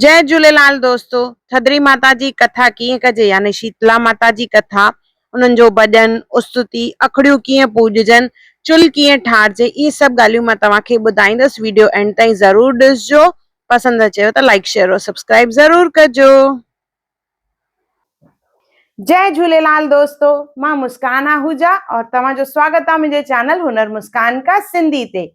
جئي جهوليلال دوستو ٿڌڙي ماتا جي ڪٿا ڪيئن ڪجي يعني شيتلا ماتا جي ڪٿا انهن جو ڀڄن استتي اکڙيون ڪيئن پوڄجن چلهه ڪيئن ٺاهجي اهي سڀ ڳالهيون مان توهان کي ٻڌائيندس ويڊيو اينڊ تائين ضرور ڏسجو پسند اچيو ته لائيڪ شيئر اور سبسڪرائيب ضرور ڪجو. جئي جهوليلال دوستو مان مسڪان آهوجا اور توهان جو سواگت آ منهنجي چينل هنر مسڪان ڪا سنڌي تي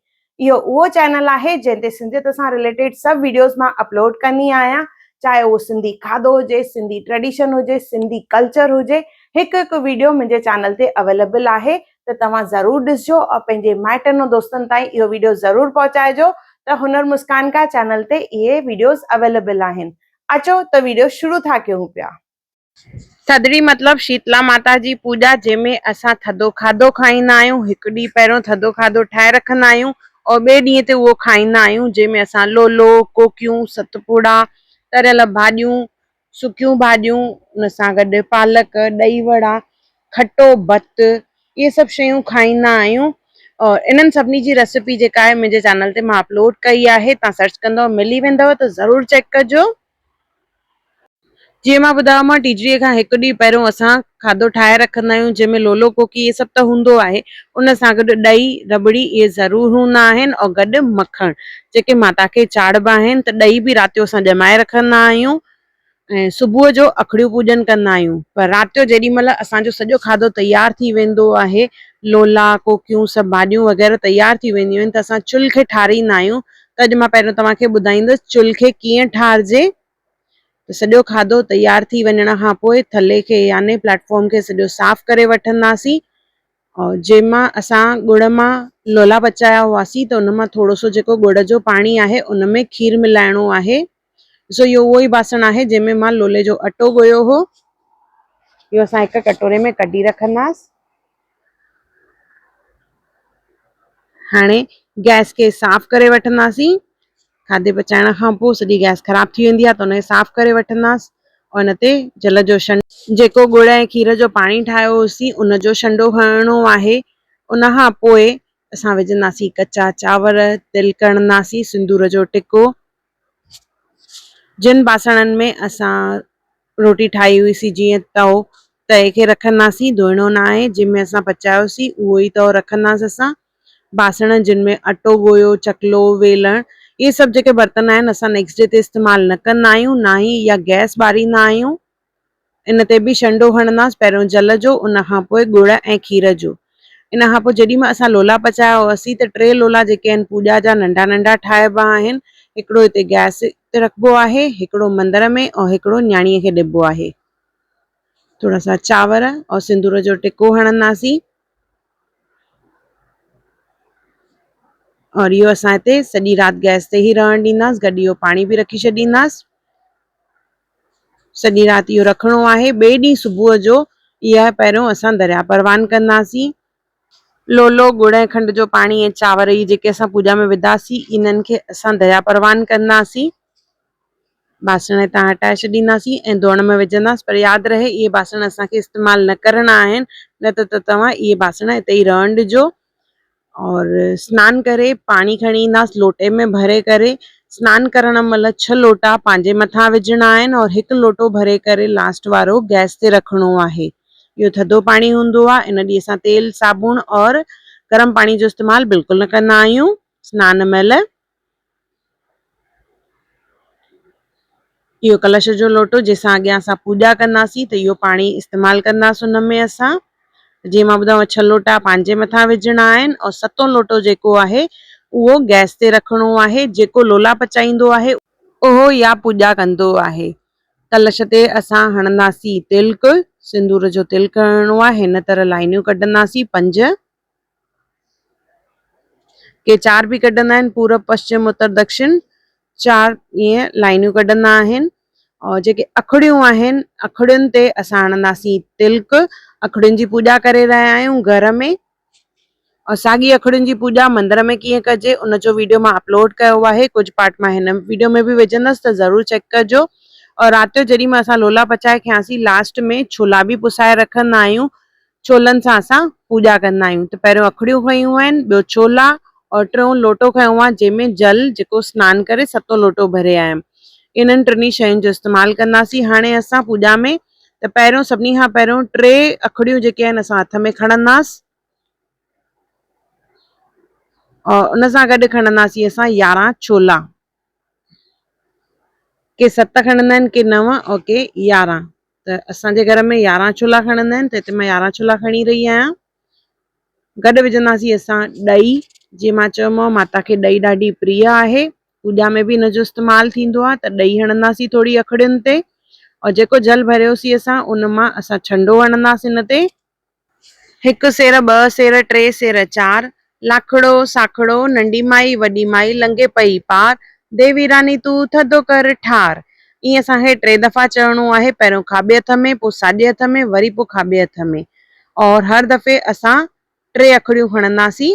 اهو اهو چينل آهي جنهن تي سنڌيت سان رليٽيڊ سڀ ويڊيوز مان اپلوڊ ڪندي آهيان چاهي اهو سنڌي کاڌو هجي سنڌي ٽريڊيشن هجي سنڌي ڪلچر هجي هڪ هڪ ويڊيو منهنجي چينل تي اويليبل آهي ته توهان ضرور ڏسجو اور پنهنجي مائٽن ۽ دوستن تائين اهو ويڊيو ضرور پهچائجو ته هنر مسڪان ڪا چينل تي اهي ويڊيوز اويليبل آهن اچو ته ويڊيو شروع ٿا ڪيون پيا. ٿڌڙي مطلب شيتلا ماتا جي پوڄا جنهن ۾ اسان ٿڌو کاڌو کائيندا آهيون هڪ ڏينهن پهريون ٿڌو کاڌو ٺاهي رکندا آهيون اور ٻئي ڏينهن تي اهو کائيندا آهيون جنهن ۾ اسان لولو، ڪوڪيون، ستپوڙا، تريل ڀاڄيون، سڪيون ڀاڄيون ان سان گڏ پالڪ، ڏهي وڙا، کٽو ڀت اهي سڀ شيون کائيندا آهيون اور انهن سڀني جي ريسيپي جيڪا آهي منهنجي چينل تي مان اپلوڊ ڪئي آهي تان سرچ ڪندو ملي ويندو ته ضرور چيڪ ڪجو. جيئن مان ٻڌايومان ٽيجڙي کان هڪ ڏينهن پهريون اسان کاڌو ٺاهي رکندا آهيون جنهن ۾ لولو ڪوڪي اهي سڀ ته هوندو آهي ان سان گڏ ڏهي رٻڙي اهي ضرور هوندا آهن اور گڏ مکڻ جيڪي ماتا کي چاڙهبا آهن ته ڏهي به رات جو اسان ڄمائي رکندا آهيون ۽ صبح جو اکڙيون پوڄن ڪندا آهيون پر رات جو جيڏي مهل اسان جو سڄو کاڌو تيار ٿي ويندو آهي لولا ڪوڪيون سڀ ڀاڄيون وغيره تيار ٿي وينديون آهن ته اسان چلهه کي ٺاريندا آهيون ته اڄ مان پهريون توهان کي ٻڌائيندس چلهه کي ڪيئن ٺارجي ته سڄو کاڌو تيار ٿي وڃڻ کان پوء ٿلهي کي يعني پليٽ فارم کي سڄو صاف ڪري وٺنداسين اور جنهن مان اسان ڳڙ مان لولا پچايا هئاسين ته ان مان ٿورو سو جيڪو ڳڙ جو پاڻي آهي ان ۾ کير ملائڻو آهي ڏسو اهو اهو ئي باسڻ آهي جنهن ۾ مان لولي جو اٽو ڳوهيو هو. اهو اسان هڪ ڪٽوري ۾ ڪڍي رکنداس. هاڻي گئس کي صاف ڪري وٺنداسين. کاڌي پچائڻ کان پوء سڄي گئس خراب ٿي ويندي آهي ته ان کي صاف ڪري وٺنداس اور ان تي جل جو شنڊو جيڪو ڳڙ ۽ کير جو پاڻي ٺاهيو هوسين ان جو شنڊو هڻڻو آهي. ان کان پوء اسان وجهنداسين ڪچا چانور، تل ڪڻنداسين، سندور جو ٽڪو. جن باسڻن ۾ اسان روٽي ٺاهي هئي سي جيئن تئو، تئي کي رکنداسين، ڌوئڻو نه آهي، جنهن ۾ اسان پچايوسين اهو ئي تئو رکنداسين اسان. باسڻ جن ۾ اٽو ڳوهيو، چڪلو، ويلڻ، اهي سڀ جيڪي برتن آهن اسان نيڪسٽ ڊي تي استعمال نه ڪندا آهيون نه ئي اها گئس ٻاريندا آهيون. ان تي به شنڊو هڻنداس پهريون جل جو ان کان پوء ڳڙ ۽ کير جو. ان کان پوء جيڏي مهل اسان لولا پچايا هئاسين ته ٽي لولا جيڪي آهن پوڄا جا ننڍا ننڍا ٺاهبا آهن. هڪڙو هتي گئس تي رکبو آهي، هڪڙو مندر ۾ ۽ هڪڙو نياڻيء کي ڏبو آهي. ٿورا سا چانور ۽ سندور جو ٽڪو هڻنداسين. اور اهو اسان هتي سڄي رات گئس تي ئي رهڻ ڏينداس گڏ اهو پاڻي به رکي ڇڏينداس. سڄي رات اهو رکڻو آهي. ٻئي ڏينهن صبح جو اها پهريون اسان درياء پروان ڪنداسين. لولو، ڳڙ ۽ کنڊ جو پاڻي ۽ چانور اهي جيڪي اسان پوڄا ۾ وڌاسين انهن کي اسان درياء پروان ڪنداسين. باسڻ هتان هٽائي ڇڏينداسين ۽ ڌوئڻ ۾ وجهنداسين پر ياد رهي اهي باسڻ اسان کي استعمال نه ڪرڻا آهن نه ته ته توهان اهي باسڻ هتي ئي رهڻ ڏجو. اور سنان ڪري پاڻي کڻي اينداس لوٽي ۾ ڀري ڪري سنان ڪرڻ مهل ڇهه لوٽا پنهنجي مٿان وجهڻا آهن اور هڪ لوٽو ڀري ڪري لاسٽ وارو گئس تي رکڻو آهي اهو ٿڌو پاڻي هوندو آهي ان ڏينهن اسان تيل صابڻ اور گرم پاڻي جو استعمال بلڪل نه ڪندا آهيون سنان مهل. اهو ڪلش جو لوٽو جنهن سان اڳيان اسان پوڄا ڪنداسين ته اهو پاڻي استعمال ڪنداسين ان ۾ اسان جيئن مان ٻڌايو ڇهه لوٽا پنهنجي مٿان وجهڻا آهن ۽ ستون لوٽو جيڪو آهي اهو گئس تي رکڻو آهي جيڪو لولا پچائيندو آهي اهو اها پوڄا ڪندو آهي ڪلش تي اسان هڻنداسين تلڪ سندور جو تلڪ هڻڻو آهي هن طرح لائنيون ڪڍنداسين پنج ڪي چار به ڪڍندا آهن پورب پشچم اتر دڪشڻ چار ائين لائنيون ڪڍندا آهن اور جيڪي اکڙيون آهن اکڙين تي اسان هڻنداسين تلڪ اکڙين جي پوڄا ڪري رهيا آهيون گهر ۾ اور ساڳي اکڙين جي پوڄا مندر ۾ ڪيئن ڪجي ان جو ويڊيو مان اپلوڊ ڪيو آهي ڪجهه پارٽ مان هن ويڊيو ۾ به وجهندس ته ضرور چيڪ ڪجو اور رات جو جيڏي مهل اسان لولا پچائي کياسين لاسٽ ۾ ڇولا به پسائي رکندا آهيون ڇولن سان اسان پوڄا ڪندا آهيون ته پهريون اکڙيون کنيون آهن ٻيو ڇولا اور ٽيون لوٽو کنيو آهي جنهن ۾ جل جيڪو سنان ڪري ستون لوٽو ڀري آيم انهن ٽنهي شين جو استعمال ڪنداسين هاڻي اسان پوڄا ۾ ته پهريون سڀني کان پهريون ٽي اکڙيون جيڪي آهن اسان هٿ ۾ کڻنداس اور ان سان گڏ کڻنداسين اسان يارهن ڇولا ڪي ست کڻندا آهن ڪي نو اور ڪي يارهن ته اسان جي گهر ۾ يارهن ڇولا کڻندا آهن ته هتي مان يارهن ڇولا کڻي رهي آهيان گڏ وجهنداسين اسان ڏهي جيئن مان چيومانو ماتا کي ڏهي ڏاڍي پريه آهي پوڄا ۾ به ان جو استعمال ٿيندو آهي ته ڏهي هڻنداسين ٿوري اکڙين تي اور جيڪو جل ڀريوسين اسان ان مان اسان ڇنڊو هڻنداسين ان تي هڪ سير ٻه سير ٽي سير چار لاکڙو ساکڙو ننڍي مائي وڏي مائي لنگهي پئي پار ديوي راني تون ٿڌو ڪر ٺار ائين اسان کي ٽي دفعا چوڻو آهي پهريون کاٻي هٿ ۾ پوء ساڄي هٿ ۾ وري پوء کاٻي هٿ ۾ اور هر دفعي اسان ٽي اکڙيون کڻنداسين.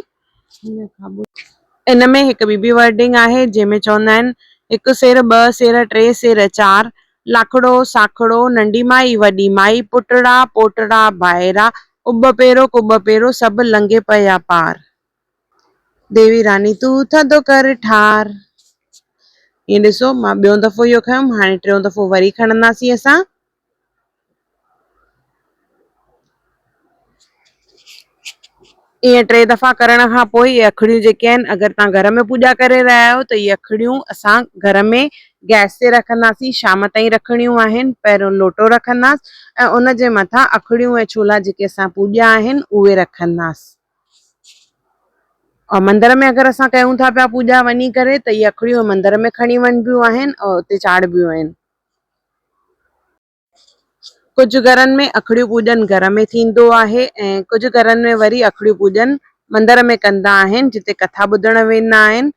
ان ۾ هڪ ٻي به ورڊنگ آهي جنهن ۾ چوندا آهن هڪ سير ٻه سير ٽي سير چار لاکڙو ساکڙو ننڍي مائي وڏي مائي پٽڙا پوٽڙا ڀائرا اٻ پيرو ڪٻ پيرو سڀ لنگهي پيا پار. ديوي راني تون ٿڌو ڪر ٺار. ائين ڏسو مان ٻيون دفعو اهو کنيم هاڻي ٽيون دفعو وري کڻنداسين اسان. ائين ٽي دفعا ڪرڻ کان پوء اهي اکڙيون جيڪي آهن اگر توهان گهر ۾ پوڄا ڪري رهيا آهيو ته اهي اکڙيون اسان گهر ۾ گئس تي رکنداسين شام تائين رکڻيون آهن پهريون لوٽو رکنداس ۽ ان جي مٿان اکڙيون ۽ ڇولا جيڪي اسان پوڄيا آهن اهي رکنداس اور مندر ۾ اگر اسان ڪيون ٿا پيا پوڄا وڃي ڪري ته اهي اکڙيون مندر ۾ کڻي وڃبيون آهن اور اتي چاڙهبيون آهن. ڪجهه گهرن ۾ اکڙيون پوڄن گهر ۾ ٿيندو آهي ۽ ڪجهه گهرن ۾ وري اکڙيون پوڄن مندر ۾ ڪندا آهن جتي ڪٿا ٻڌڻ ويندا آهن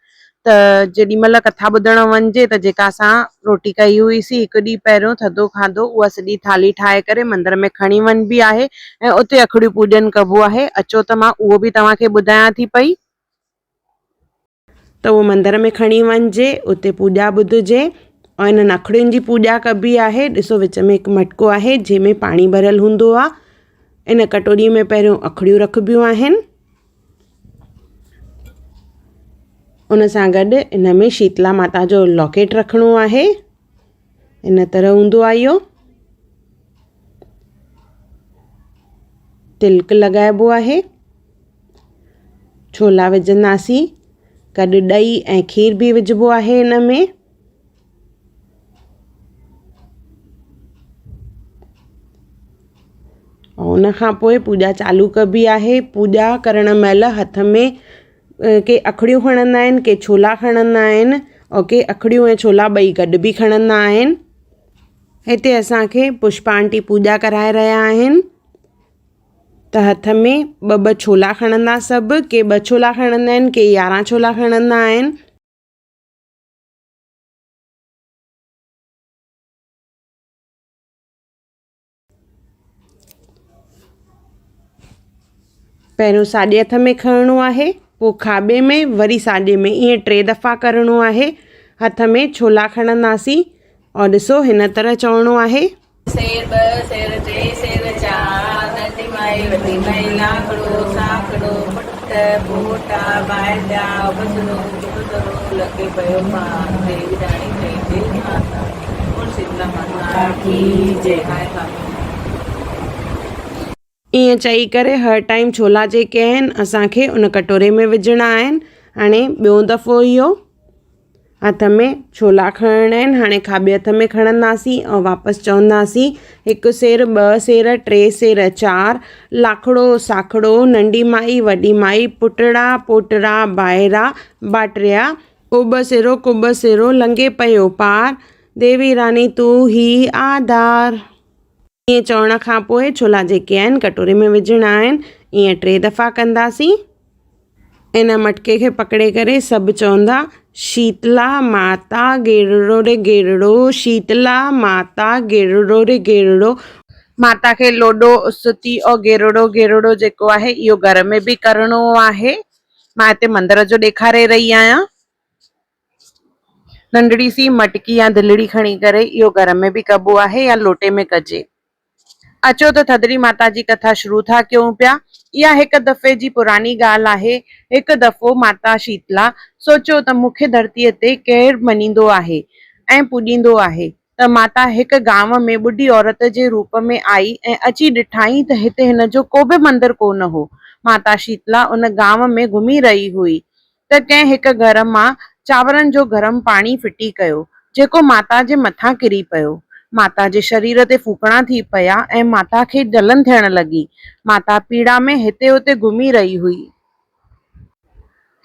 ته جيڏي مهل ڪٿا ٻڌڻ وڃجي ته جيڪا اسان روٽي ڪئي هئي سين هڪ ڏينهن پهريون ٿڌو کاڌو اها سڄي ٿالهي ٺاهي ڪري مندر ۾ کڻي وڃبي آهي ۽ اتي اکڙيون پوڄن ڪبو آهي اچو ته مان اهو به توهان کي ٻڌايان ٿي پئي. ته اهو مندر ۾ کڻي وڃجي اتي پوڄا ٻڌجي ۽ انهن اکڙين جي پوڄا ڪبي آهي ڏسو وچ ۾ هڪ مٽڪو آهي جنهن ۾ پاڻي ڀريل هوندو آهي ان ڪٽوري ۾ پهريون اکڙيون رکبيون آهن ان سان گڏ ان ۾ شيتلا ماتا جو لاڪيٽ رکڻو آهي ان طرح هوندو آهي اهو تلڪ لڳائبو آهي ڇولا وجهنداسين گڏ ڏهي ۽ کير به وجهبو آهي ان ۾ ۽ ان کان پوءِ پوڄا چالو ڪبي آهي پوڄا ڪرڻ مهل هٿ ۾ ڪي اکڙيون کڻندا آهن ڪي ڇولا کڻندا آهن اور ڪي اکڙيون ۽ ڇولا ٻئي گڏ به کڻندا آهن هتي اسان کي پشپا آنٽي پوڄا ڪرائي رهيا آهن ته هٿ ۾ ٻه ٻه ڇولا کڻندا سڀ ڪي ٻه ڇولا کڻندا آهن ڪي يارهن ڇولا کڻندا آهن. پهريون ساڄي هٿ ۾ کڻڻو آهي پوءِ کاٻي ۾ وري ساڄي ۾ ائين ٽي دفعا ڪرڻو آهي هٿ ۾ ڇولا کڻنداسين اور ڏسو هن طرح چوڻو آهي. سير ٻه سير ٽي سير چار ننڍي مائي وڏي مائي لاکڙو ساکڙو پٽ پوٽا ڀائٽيا ابسرو ڪبسرو لڳي پيو پار ديوي راڻي تنهنجي آڌار بول شيتلا ماتا ڪي جي هاء هاء. ائين چئي ڪري هر ٽائيم ڇولا جيڪي آهن اسان کي ان ڪٽوري ۾ وجهڻا آهن هاڻي ٻيو دفعو اهو هٿ ۾ ڇولا کڻڻا آهن هاڻي کاٻي هٿ ۾ کڻنداسين ۽ واپس چونداسين هڪ سير ٻه سير ٽي سير چار لاکڙو ساکڙو ننڍي مائي وڏي مائي پٽڙا پوٽڙا ڀائرا ڀاٽريا ڪوٻ سيرو ڪوٻ سيرو لنگهي پيو پار ديوي راني تون هي آڌار. ائين چوڻ کان پوء ڇولا جيڪي آهن ڪٽوري ۾ وجهڻا آهن ائين ٽي دفعا ڪنداسين ان مٽڪي کي پڪڙي ڪري سڀ چوندا شيتلا ماتا گيرڙو ري گيرڙو شيتلا ماتا گيرڙو ري گيرڙو ماتا کي لوڏو استي او گيرڙو گيرڙو جيڪو آهي اهو گهر ۾ به ڪرڻو آهي مان هتي مندر جو ڏيکاري رهي آهيان ننڍڙي سي مٽڪي يا دلڙي کڻي ڪري اهو گهر ۾ به ڪبو آهي يا لوٽي ۾ ڪجي. اچو ته ٿڌڙي ماتا جي ڪٿا شروع ٿا ڪيون پيا. اها هڪ دفعي جي پراڻي ڳالهه آهي. هڪ دفعو ماتا شيتلا سوچيو ته مون کي ڌرتيء تي ڪير مڃيندو آهي؟ ۽ پوڄيندو آهي ته ماتا هڪ گانو ۾ ٻڍي عورت جي روپ ۾ آئي ۽ اچي ڏٺائين ته هتي هن جو ڪو به مندر ڪو نه هو. ماتا شيتلا ان گانو ۾ گهمي رهي هئي ته ڪنهن هڪ گهر مان چانورن جو گرم پاڻي ڦٽي ڪيو، جيڪو ماتا جي مٿان ڪري پيو. ماتا جي شرير تي ڦوڪڻا ٿي پيا ۽ ماتا کي جلن ٿيڻ لڳي. ماتا پيڙا ۾ هتي هتي گهمي رهي هئي.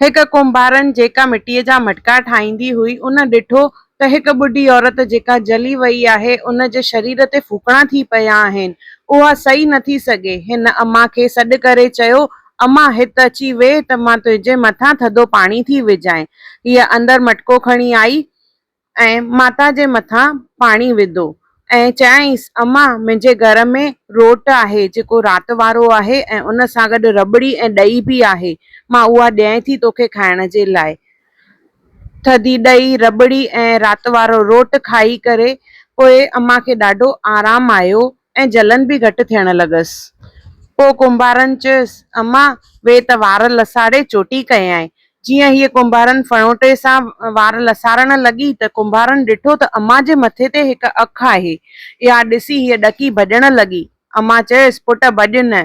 هڪ ڪنڀارن جيڪا مٽيء جا مٽڪا ٺاهيندي هئي، ان ڏٺو ته هڪ ٻڍي عورت جيڪا جلي وئي آهي، ان جي شرير تي ڦوڪڻا ٿي پيا آهن. اها سهي نه ٿي سگهي. هن امان کي سڏ ڪري چيو، امان، هت اچي ويهه ته مان تنهنجي مٿان ٿڌو پاڻي ٿي وجهانء. هيء اندر مٽڪو کڻي آئي. ۽ ماتا جي مٿان پاڻي وڌو ۽ چيائينس، امان، منهنجي گهر ۾ روٽ آهي، جيڪو رات وارو آهي ۽ ان سان گڏ رٻڙي ۽ ڏهي به آهي، مان اها ڏيانء ٿي توکي کائڻ جي لاء. ٿڌي ڏهي، رٻڙي ۽ رات وارو روٽ کائي ڪري پوء امان کي ڏاڍو آرام آيو ۽ جلن به گهٽ ٿيڻ لڳس. پوء ڪنڀارن چيس، امان، ويهه ته وار لساڙي چوٽي ڪيانء. جيئن هيء ڪنڀارن ڦڻوٽي سان وار لساڙڻ لڳي ته ڪنڀارن ڏٺو ته امان جي مٿي تي هڪ اک آهي. اها ڏسي هيء ڏڪي ڀڄڻ لڳي. امان چيس، پٽ ڀڄ نه،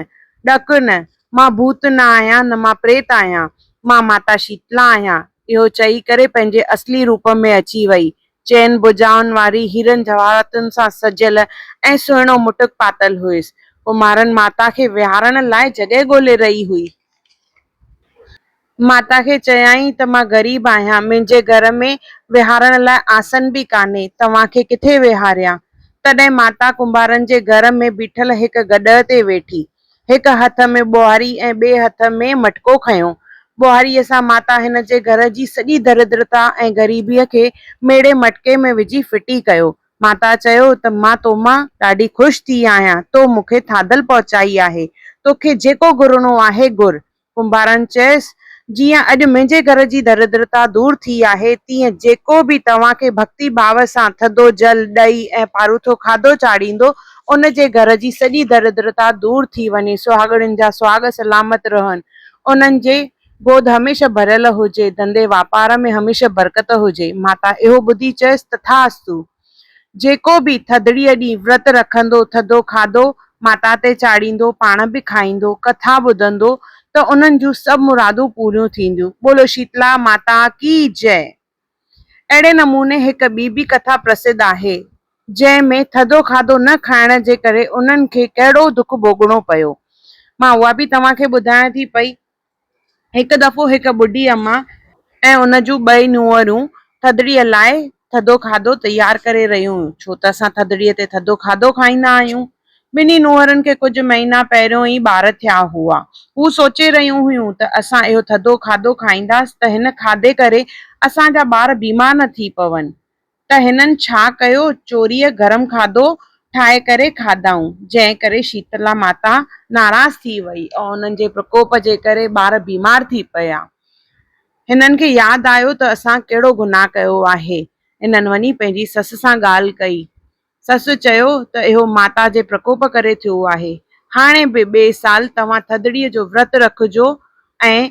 ڏڪ نه، مان ڀوت نه آهيان نه مان پريت آهيان، مان ماتا شيتلا آهيان. اهو چئي ڪري پنهنجي اصلي روپ ۾ اچي وئي. چئن ڀجائن واري هيرن جواهراتن سان سجيل ۽ سهڻو مٽڪ پاتل هيس. ڪمارن ماتا کي ويهارڻ لاء جڳهه ڳولي رهي هئي. ماتا کي چيائين ته مان غريب آهيان، منهنجي گهر ۾ ويهارڻ لاء آسن به ڪانهي، توهان کي ڪٿي ويهاريان؟ تڏهن ماتا ڪنڀارن جي گهر ۾ بيٺل هڪ گڏهه تي ويٺي. هڪ هٿ ۾ ٻوهاري ۽ ٻئي هٿ ۾ مٽڪو کنيو. ٻوهاريء سان ماتا هن جي گهر جي سڄي دريدرتا ۽ غريبيء کي ميڙي مٽڪي ۾ وجهي ڦٽي ڪيو. ماتا چيو ته مان تو مان ڏاڍي خوش ٿي آهيان، تو مون کي ٿاڌل پهچائي آهي، توکي جيڪو گهرڻو آهي گهر. ڪنڀارن چيس، جيئن اڄ منهنجي گهر جي دريدرتا دور ٿي آهي، تيئن جيڪو به توهان کي ڀڳتي ڀاو سان ٿڌو جل، ڏهي ۽ پاروٿو کاڌو چاڙهيندو، ان جي گهر جي سڄي دريدرتا دور ٿي وڃي، سهاڳڻين جا سهاڳ سلامت رهن، انهن جي گود هميشه ڀريل هجي، ڌنڌي واپار ۾ هميشه برڪت هجي. ماتا اهو ٻڌي چيس، تٿاستو. جيڪو به ٿڌڙيء ڏينهن ورت رکندو، ٿڌو کاڌو ماتا تي چاڙهيندو، پاڻ به کائيندو، ڪٿا ٻڌندو ته انهن جون سڀ مرادون پوريون ٿينديون. بولو شيتلا ماتا ڪي جئه. اهڙي نموني هڪ ٻي به ڪٿا پرسڌ آهي، جنهن ۾ ٿڌو کاڌو نه کائڻ جي ڪري انهن کي ڪهڙو دک ڀوڳڻو پيو. مان اها به توهان کي ٻڌايان ٿي پئي. هڪ دفعو هڪ ٻڍي اما ۽ ان جون ٻئي نونهرون ٿڌڙيء لاء ٿڌو کاڌو تيار ڪري رهيون هيون، ڇو ته اسان ٿڌڙيء تي ٿڌو کاڌو کائيندا آهيون. ٻنهي نونهرن کي ڪجهه مهينا پهريون ئي ٻار ٿيا هئا. هو سوچي رهيون هيون ته اسان اهو ٿڌو کاڌو کائينداس ته هن کاڌي ڪري اسان جا ٻار بيمار نه ٿي پون. ته هنن ڇا ڪيو، چوريء گرم کاڌو ٺاهي ڪري کاڌائون، جنهن ڪري شيتلا ماتا ناراض ٿي وئي ۽ انهن جي پرڪوپ جي ڪري ٻار بيمار ٿي پيا. هنن کي ياد آيو ته اسان ڪهڙو گناهه ڪيو آهي. هنن وڃي پنهنجي سس سان ڳالهه ڪئي. سس چيو ته اهو ماتا جي پرڪوپ ڪري ٿيو آهي. هاڻي به ٻئي سال توهان ٿڌڙيء جو ورت رکجو ۽.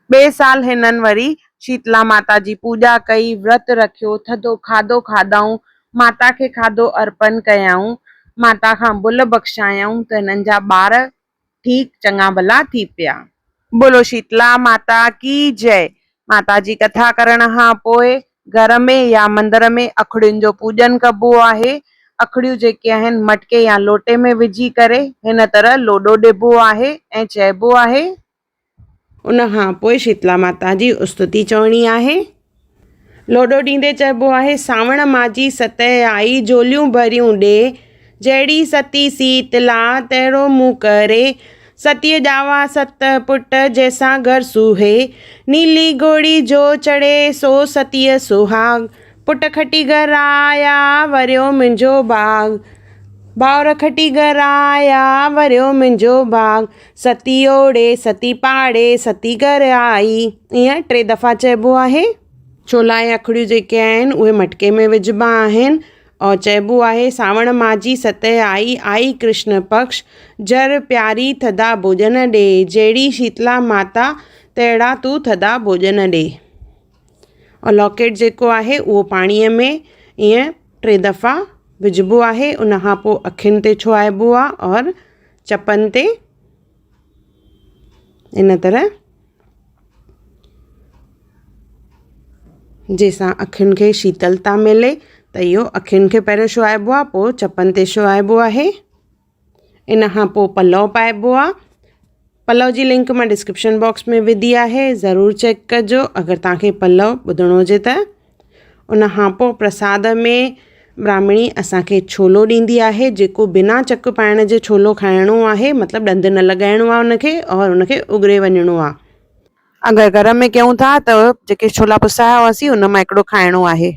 ٻئي سال هنن وري شيتلا ماتا جي پوڄا ڪئي، ورت رکيو، ٿڌو کاڌو کاڌائون، ماتا کي کاڌو ارپن ڪيائون، ماتا کان ڀل بخشايائون ته هنن جا ٻار ٺيڪ چڱا ڀلا ٿي پيا. بولو شيتلا ماتا ڪي جئه. ماتا جي ڪٿا ڪرڻ کان پوء گهر ۾ يا مندر ۾ اکڙين جو پوڄن ڪبو آهي. اکڙيون جيڪي آهن مٽڪي يا لوٽي ۾ وجهي ڪري هن طرح لوڏو ڏبو آهي ۽ چئبو آهي. ان کان پوء شيتلا ماتا جي استتي چوڻي آهي. لوڏو ڏيندي چئبو آهي، سانوڻ ماجي ستهه آئي، جهوليون ڀريون ڏي. جهڙي ستي سيتلا، تهڙو مون ڪري. ستيء ڄاوا ست پٽ، جنهن سان گهر سوهي. نيلي گهوڙي جو چڙهي، سو ستيء سهاڳ. پٽ کٽي گهر آيا، وريو منهنجو ڀاڳ. ڀائر کٽي گهر آيا، وريو منهنجو ڀاڳ. ستي اوڙي، ستي پاڙي، ستي گهر آئي. ائين ٽي دفعا چئبو آهي. ڇولا ۽ اکڙيون جيڪي آهن، اهي مٽڪي ۾ وجهبا آهن. او چئبو آهي سانوڻ ماجي ستهه آئي، آئي ڪرشن پڪش، جر پياري ٿڌا ڀوڄن ڏي، جهڙي شيتلا ماتا تهڙا تون ٿڌا ڀوڄن ڏي. اور لاڪيٽ جيڪو آهي اهو پاڻيء ۾ ائين ٽي دفعا وجهبو آهي ان کان پوء اکين تي ڇهائبو آهي اور چپن تي ان طرح جنهن سان اکين کي شيتلتا ملي ته اهو اکين کي پهريون ڇهائبو آهي پوء چپن تي ڇهائبو آهي. ان کان پوء پلئه پائبو آهي. پلئه جي لنڪ مان ڊسڪرپشن باڪس ۾ وڌي آهي ضرور چيڪ ڪجو اگر توهان کي پلئه ٻڌڻو هجي ته. ان کان پوء پرساد ۾ براهمڻي اسان کي ڇولو ڏيندي آهي جيڪو بنا چڪ پائڻ جي ڇولو کائڻو آهي مطلب ڏند نه لڳائڻو آهي ان کي اور ان کي اڳري وڃڻو آهي. اگر گهر ۾ ڪيون ٿا ته جيڪي ڇولا پسايا هئاسين ان مان هڪڙو کائڻو آهي.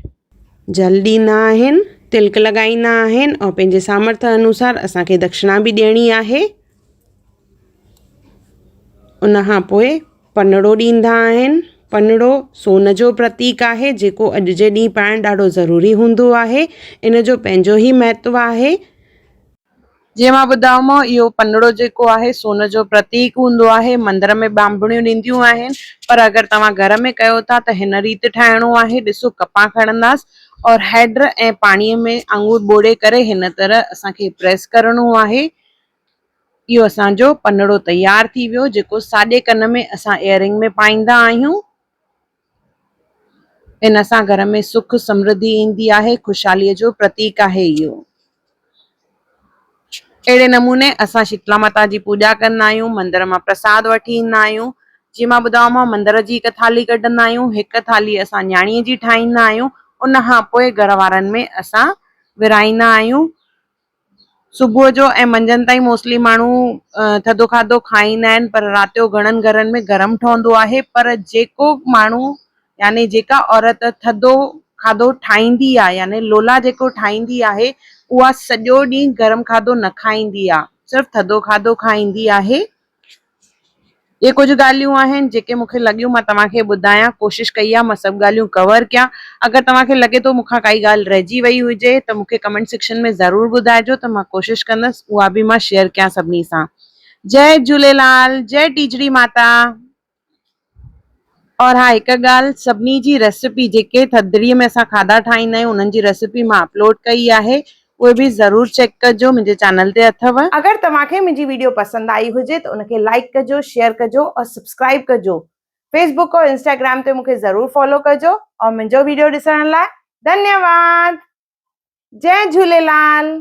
جل ڏيندا آهن، تلڪ لڳائيندا آهن ۽ پنهنجي سامرٿ انوسار اسان کي دڪشڻا به ڏيڻي آهي. ان کان پوء پنڙو ڏيندا آهن. پنڙو سون جو پرتيڪ آهي جيڪو اڄ جي ڏينهن پائڻ ڏاڍو ضروري هوندو آهي. ان جو پنهنجو ئي مهتو آهي. جيئن مان ٻڌايومانو اهو پنڙو جيڪو آهي سون جو پرتيڪ هوندو آهي مندر ۾ ٻانڀڻيون ڏينديون آهن پر اگر توهان گهر ۾ ڪيو ٿا ته هن ريت ٺاهڻو آهي ڏسو ڪپان کڻنداس اور هيڊ ۽ پاڻي ۾ آڱر ٻوڙي ڪري هن طرح اسان کي پريس ڪرڻو آهي اهو اسان جو پنڙو تيار ٿي ويو جيڪو ساڄي ڪن ۾ اسان ايئرنگ ۾ پائيندا آهيون. ان سان گهر ۾ سک سمرڌي ايندي آهي، خوشحاليء جو پرتيڪ آهي اهو. اهڙي نموني اسان شيتلا ماتا جي پوڄا ڪندا آهيون، مندر مان پرساد وٺي ايندا آهيون. جيئن مان ٻڌايومانو مندر جي هڪ ٿالهي ڪڍندا آهيون، هڪ ٿالهي اسان نياڻيء جي ٺاهيندا آهيون، ان کان پوء گهر وارن ۾ اسان ورهائيندا آهيون. صبح جو ۽ منجهند تائين موسٽلي ماڻهو ٿڌو کاڌو کائيندا آهن پر رات جو گهڻن گهرن ۾ گرم ٺهندو آهي پر جيڪو ماڻهو يعني جيڪا عورت ٿڌو کاڌو ٺاهيندي آهي يعني لولا جيڪو ٺاهيندي آهي اها سڄو ڏينهن گرم کاڌو نه کائيندي آهي صرف ٿڌو کاڌو کائيندي آهي. اهي ڪجهه ڳالهيون آهن جيڪي مون کي لڳيون مان توهان کي ٻڌايان ڪوشش ڪئي آهي مان سڀ ڳالهيون ڪور ڪيان اگر توهان کي لڳي ٿو مون کان ڪائي ڳالهه رهجي وئي هجي ته مون کي ڪمينٽ سيڪشن ۾ ضرور ٻڌائجو ته مان ڪوشش ڪندس اها به مان شيئر ڪيان سڀني سان جئي جهوليلال جئي ٽيجڙي ماتا. اور ها هڪ ڳالهه سڀني جي ريسيپي جيڪي ٿڌڙي ۾ اسان کاڌا ٺاهيندا آهيون انهن جي ريسيپي مان اپلوڊ ڪئي آهي اهي به ضرور چيڪ ڪجو منهنجي چينل تي اٿو. اگر توهان کي منهنجي ويڊيو پسند آئي هجي ته ان کي لائيڪ ڪجو شيئر ڪجو اور سبسڪرائيب ڪجو فيس بڪ اور انسٽاگرام تي مون کي ضرور فالو ڪجو اور منهنجو ويڊيو ڏسڻ لاء ڌنيواد جئي جهوليلال.